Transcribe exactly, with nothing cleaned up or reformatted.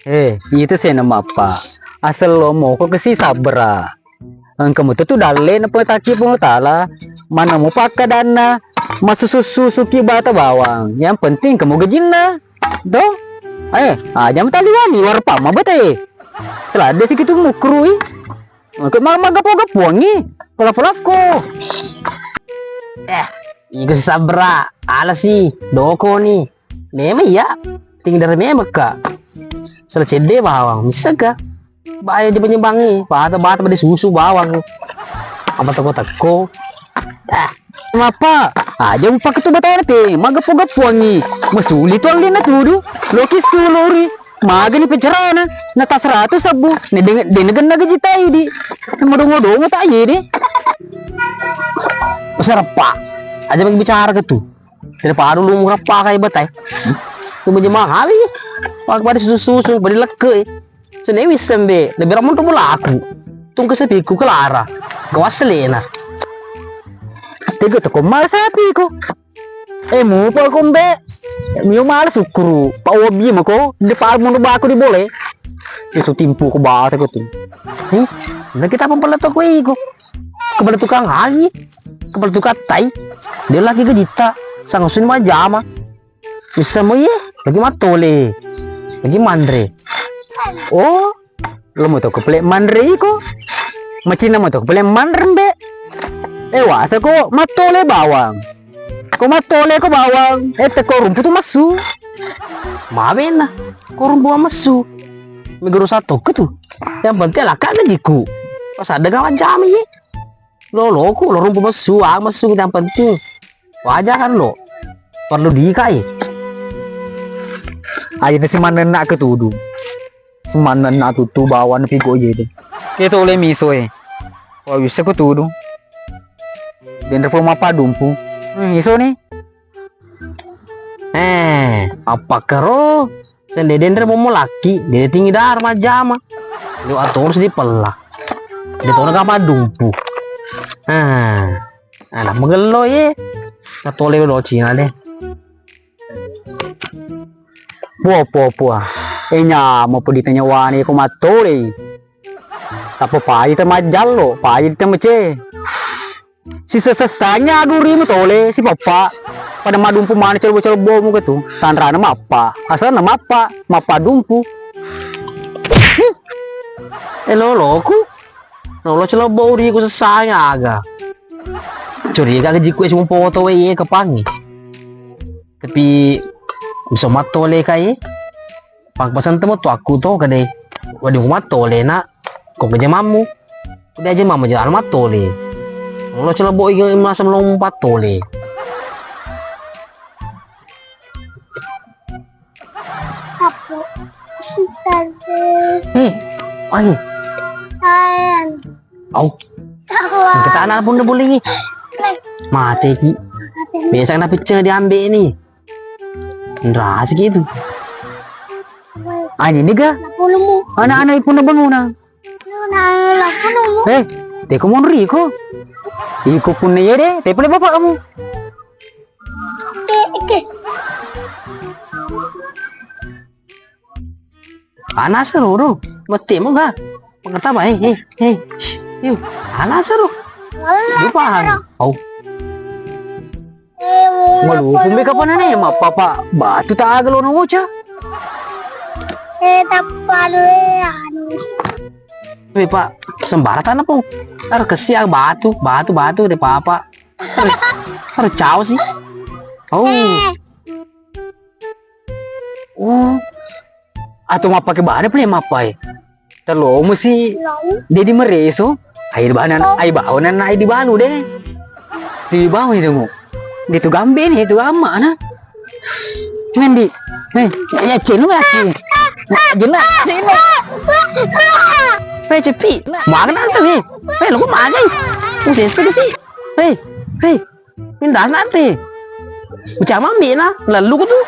Eh, itu sena mappa. Asal lo moko kesi sabra. Engka mutu tu dalle na peletaki Puang Taala. Mana mu pakkadanna masusu-susuki bata bawang. Yang penting kamu gajinna. Do? Eh, aja mutaliwani warpa mabete. Selada sikitu mukrui. Engka ma-, magappo-gappuangngi. Pola-polakko. Eh, iko si sabra, alasi, doko ni. Memang iya, tinggal memang ka. Sala cedde bawang, misaka. Bae jebang-jebangi, bata-bata pada susu bawang. Apa teko-teko. Ah, mappa? Aja upake tu batana te, magappo-gappuangngi. Masuli tu allena tudu. Loki suluri. Magani pecerana, na ta seratus sabbu, ne deng-, deng-, nagenna gaji taidi. Madongo-dongo ta iye de. Masarappa. Aja bagi bicara ke tu. Daripada lu murappa kai batai. Tu baje mahal ye. Pak pada susu-susu, pada lekke ye. Sene wisseng be, lebih ramun tu melaku. Tungke sepiku kelara. Gawas selena. Tega teko mal sapiku. Eh, mupa kombe. Mio mala sukkuru. Pa obi mako, de pa mono bako di bole. Susu timpu ko bata ko tu. Eh, na kita pempeleto ko iko. Kepala tukang ali, kepala tukang tai. Dia lagi gejita, sangusin majama. Bisa mo ye, lagi matole. Lagi manre. Oh, lo mo to ko pele manre iko. Macina mo to ko pele manre mbe. Eh, wasa ko matole bawang. Ko matole ko bawang, eh, teko rumpu tu massu. Mabena, ko rumpu massu. Meguru satu ke tu. Yang penting laka gajiku. Pas ada kawan jami ye. Loloku, lo rumpu messu, ah, messu yang penting. Wajar kan lo? Perlu dikai. Aja si manenna ketudu. Semanenna tutu bawan pigo je de. Ke tole miso e. Wa bisa ketudu. Benre po mapa dumpu. Hmm, iso ni. Eh, apa kero? Sende denre momo laki, dede tingi dara majjama. Yo atorus di pella. Di tona kapa dumpu. Ah, anak magello ye. Katole lo Cina de. Puo, puo, puo. Eh, nyamo po ditanya wane ko mattole. Tappa paji te majjallo, paji te mece. Sisessanya agurimu tole, si pappa. Pada madumpu mana celebo-celebomu ke tu. Tanrana mappa. Asalna mappa, mappa dumpu. Eh, loloku. Lolo celebo uriku sessanya aga. Curiga ke jiku es mumpoto we ye kepangi. Tapi bisa mattole kai. Pang pasang temu tu aku to kade. Wadi mattole nak. Ko ke jamammu. Udah aja mama jalan mattole. Lo celebo iga masa melompat tole. Apa? Tante. Eh, ayo. Sayang. Au. Tawa. Kita anak pun boleh ni. Mati ki. Biasa kena pecah diambil ni. Ndrasi ki itu. Aja ni ga? Lapulumu. Anak-anak pun bangunan. Nuna lapulumu. Eh, teko monri ko. Iko pun ye de, teko le bapakmu. Oke, oke. Panas seru, bro. Mati mau ga? Pengerta baik. Eh, eh, eh. Shh, yuk. Panas seru. Lupa. Au. Malupu mbe kapang nana ya, ma papa batu ta aga lo na oca. Eh, tappa lu, eh, anu. Weh, Pak, sembara tanah, Pung. Harus kesi aga batu, batu, batu de papa. Harus, harus cao sih. Oh. Oh. Atau mappake bana pale mappai. Telo musi. Dedi mereso. Ai bana, ai bawa nana ai dibalu de. Dibawa ni demo. Di tu gambe ni, tu gamma na. Nandi. Eh, ya cenu ya si. Jena, cenu. Pe cepi. Mana tu ni? Pe lo mana? Usese si. Hei, hei. Pindah nanti. Macam ambil na, lalu ku tu.